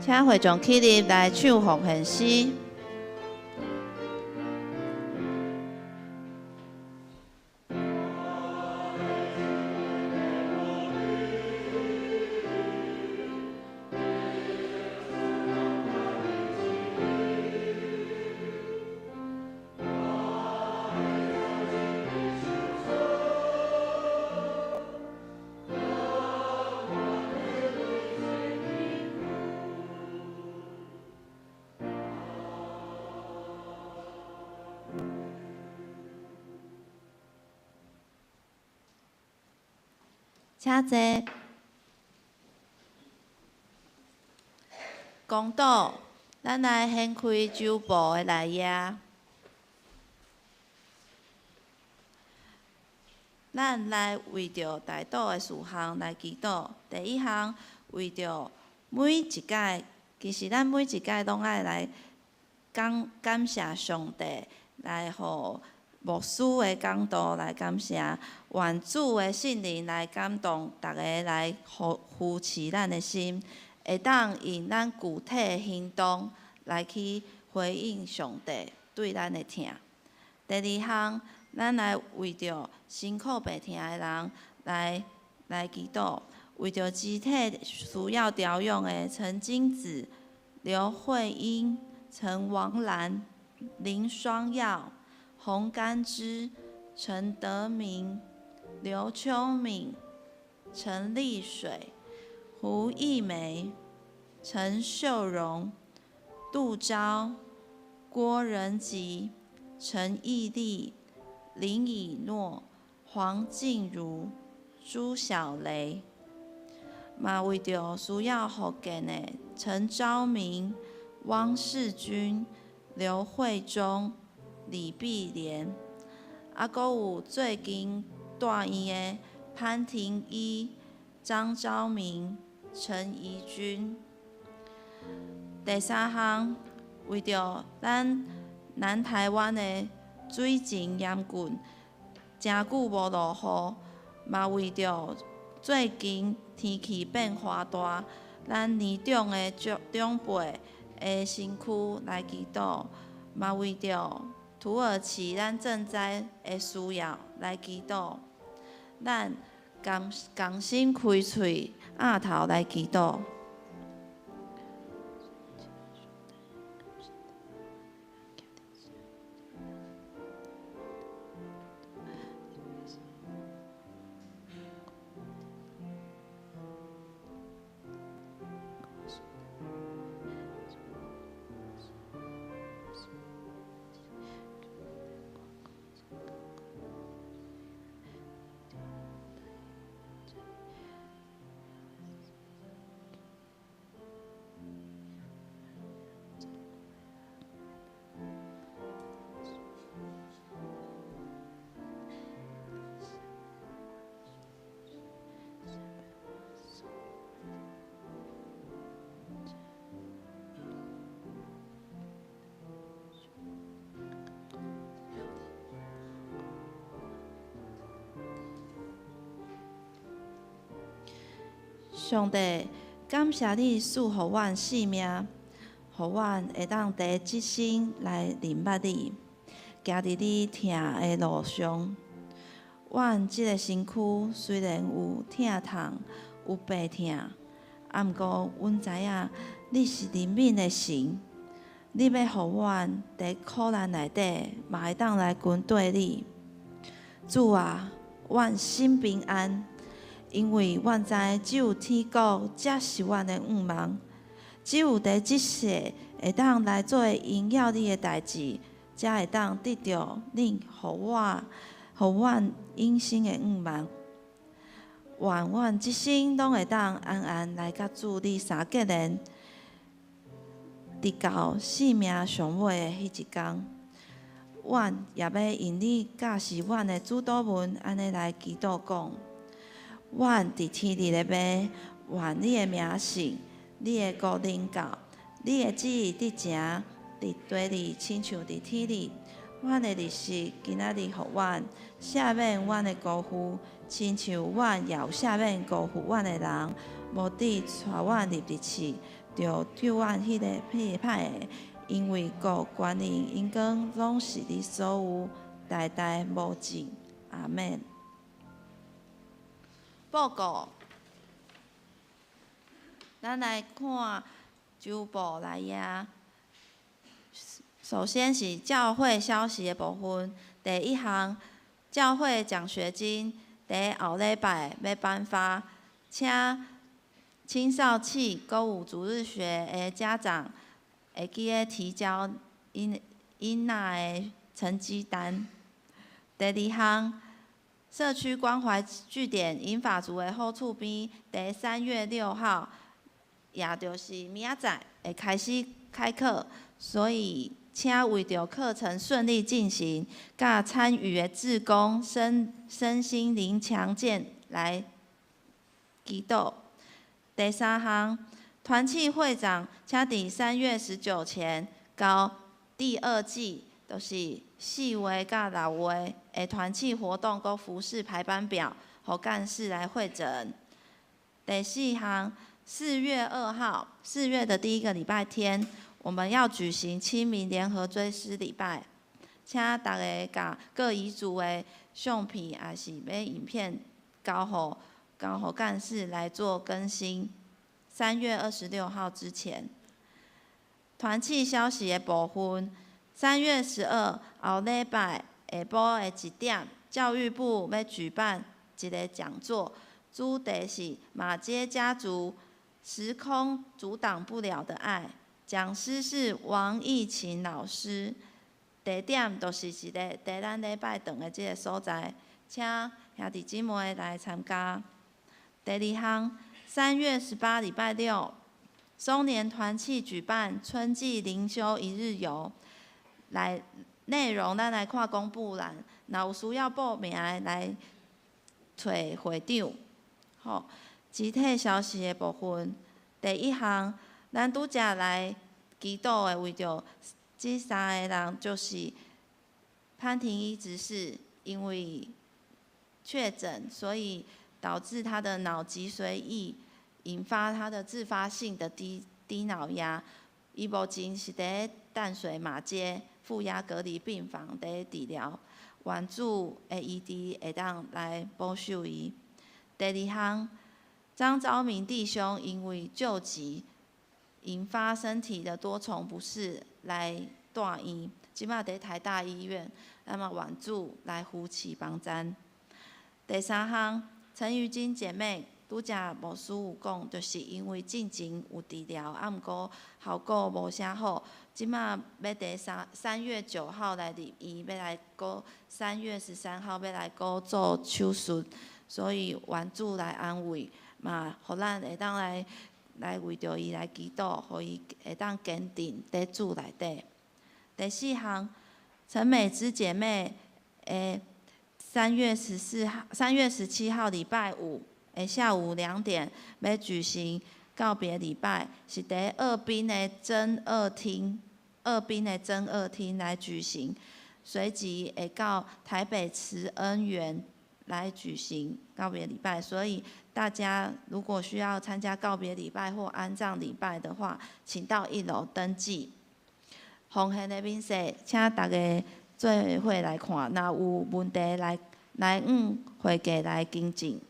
S2: 請會眾起立來唱奉獻詩。請坐。公禱，咱來掀開周報的內頁。咱來為著代禱的事項來祈禱。第一項，為著每一屆，其實咱每一屆攏愛來感感謝上帝，來予牧師的講道來感謝，願主的聖靈來感動逐家來扶扶持咱的心，會當用咱具體的行動來去回應上帝對咱的疼。第二項，咱來為著辛苦病疼的人來來祈禱，為著肢體需要調養的陳金子、劉慧英、陳王蘭、林雙耀、洪甘之、陳德明、劉秋敏、陳麗水、胡義梅、陳秀榮、杜昭、郭仁吉、陳義麗、林以諾、黃靜茹、朱小雷，嘛為著需要復健的陳昭明、汪世君、劉惠忠、李碧蓮，啊，閣有最近住院的潘廷一、張昭明、陳怡君。第三項，為著咱南台灣的水情嚴峻，誠久無落雨，嘛為著最近天氣變化大，咱年長的長長輩的身軀來祈禱，嘛為著土耳其咱賑災的需要來祈禱，咱共共心開喙，額頭來祈禱。上帝，感謝你賜予阮性命，予阮會當佇這生來認捌你，行佇你疼的路上。阮這個身軀雖然有疼痛，有病疼，啊，毋過阮知影你是憐憫的神，你欲予阮佇苦難內底嘛會當來跟綴你。主啊，阮心平安，因為阮知只有天國才是阮的向望，只有佇這世會當來做榮耀你的代誌，才會當得著你予我、予阮永生的向望。願阮這生攏會當安安來佮主你相結連，直到生命上尾的彼一工。阮也欲用你教示阮的主禱文，按呢來祈禱講：阮佇天裡的父，願你的名聖，你的國臨到，你的旨意得成，佇地裡親像佇天裡。阮的日食今仔日予阮，赦免阮的辜負，親像阮也有赦免辜負阮的人，無得帶阮入佇試，著救阮彼個歹的。因為國、權能、榮光，攏是你所有，代代無盡。阿們。報告，咱來看周報來呀。首先是教會消息的部分，第一項，教會獎學金佇後禮拜欲頒發，請青少契閣有主日學的家長會記得提交𪜶囡仔的成績單。第二項，社區關懷據點銀髮族的好厝邊，佇3月6號，也就是明仔載會開始開課，所以請為著課程順利進行，佮參與的志工身心靈強健來祈禱。第三項，團契會長請佇3月19前交第二季，就是4月佮6月的團契活動佮服事排班表，予幹事來彙整。第四項，4月2號，4月的第一個禮拜天，我們要舉行清明聯合追思禮拜，請大家共各遺族的相片，抑是欲影片交予幹事來做更新。3月26號之前，團契消息的部分，3月12後禮拜下晡的1點，教育部欲舉辦一個講座，主題是馬偕家族時空阻擋不了的愛，講師是王義琴老師，地點就是一個佇咱禮拜堂的這個所在，請兄弟姊妹來參加。第二項，3月18禮拜六，松年團契舉辦春季靈修一日遊，來內容咱來看公布欄，若有需要報名的來揣會長。好，集體消息的部分，第一項，咱拄才來祈禱的為著這三個人，就是潘廷一執事，因為確診，所以導致他的腦脊髓液引發他的自發性的低腦壓。伊目前是佇淡水馬偕負壓隔離病房佇治療，願主的醫治會當來保守伊。第二項，張昭明弟兄因為舊疾引發身體的多重不適來住院，這馬佇台大醫院，咱嘛願主來扶持幫贊。第三項，陳瑜金姐妹拄才牧師有講，就是因為進前有治療，啊，毋過效果無啥好，這馬欲佇3月9號來入院，欲來閣3月13號欲來閣做手術，所以願主來安慰，嘛，予咱會當來為著伊來祈禱，予伊會當堅定佇主內底。第四項，陳美芝姐妹的3月14號、3月17號禮拜五的下午2點，欲舉行告別禮拜，是佇二濱的真二廳，二濱的真二廳來舉行，隨即會到台北慈恩園來舉行告別禮拜，所以大家如果需要參加告別禮拜或安葬禮拜的話，請到一樓登記。奉獻的明細，請大家做伙來看，若有問題來向會計來更正。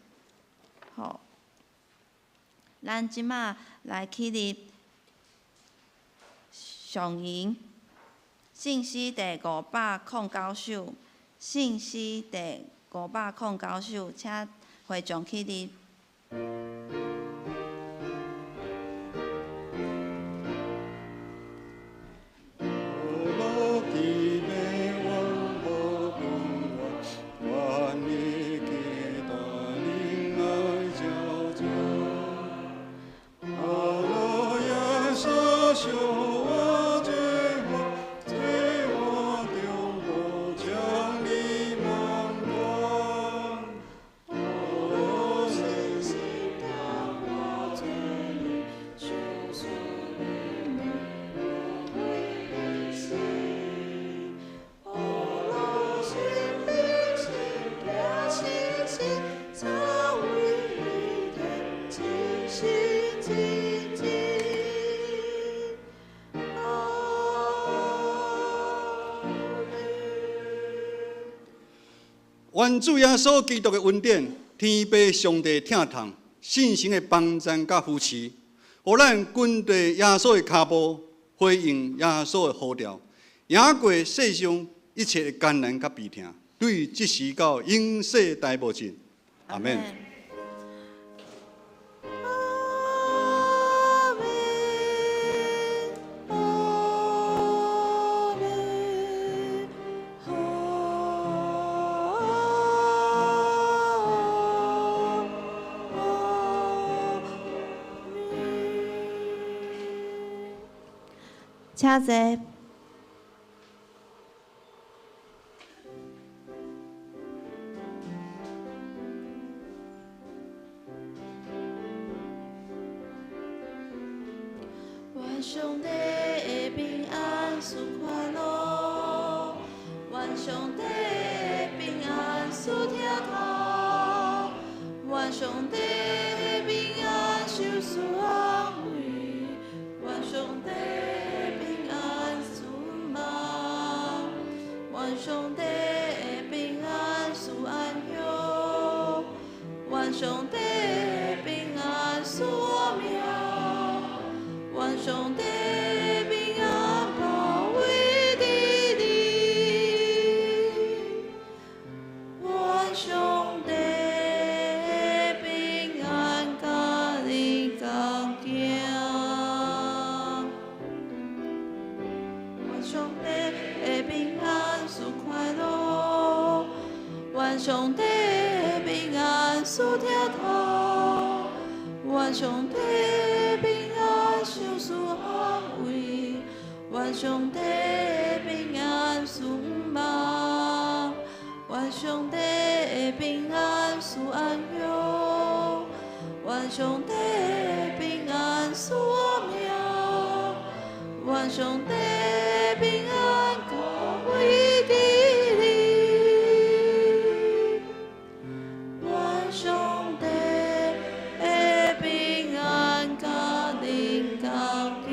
S2: 好，咱這馬來起立上吟聖詩第509首，聖詩第509首，請會眾起立。
S3: 願主耶穌基督的恩典、天父上帝疼痛、聖神的幫贊佮扶持，予咱跟隨耶穌的跤步，回應耶穌的呼召，贏過世上一切的艱難佮悲痛，對這時到永世代無盡。阿們。
S2: 請坐。願上帝的平安賜快樂，願上帝的平安賜疼痛，願上帝的平安受賜安慰，願上帝的平安賜望，願上帝的平安賜安詳，願上帝的平安賜我命，願上帝的平安保衛佇你，願上帝的平安佮你同行，願上帝的平安賜快樂，願上帝的平安賜疼痛，願上帝的平安受賜安慰，願上帝的平安賜望，願上帝的平安賜安詳，願上帝的平安賜我命，願上帝的平安高位佇你，願上帝的平安佮恁同行。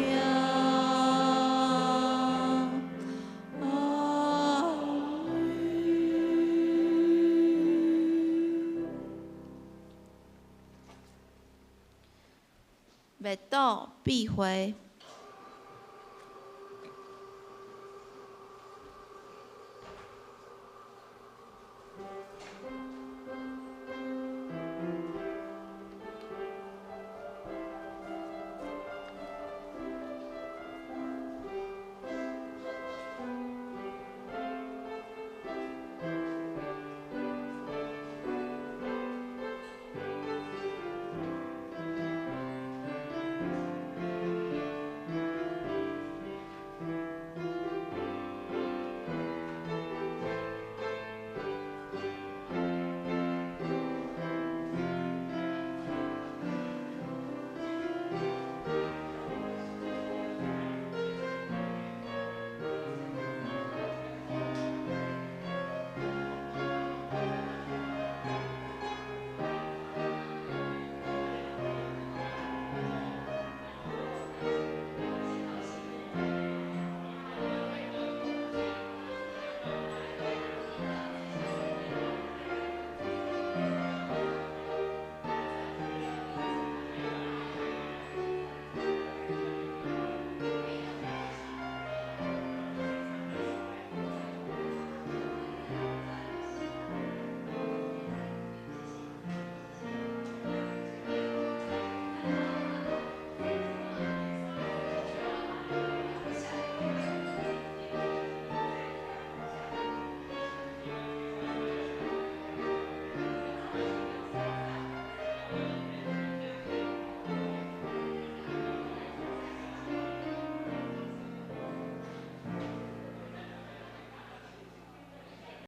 S2: 阿們。默禱閉會。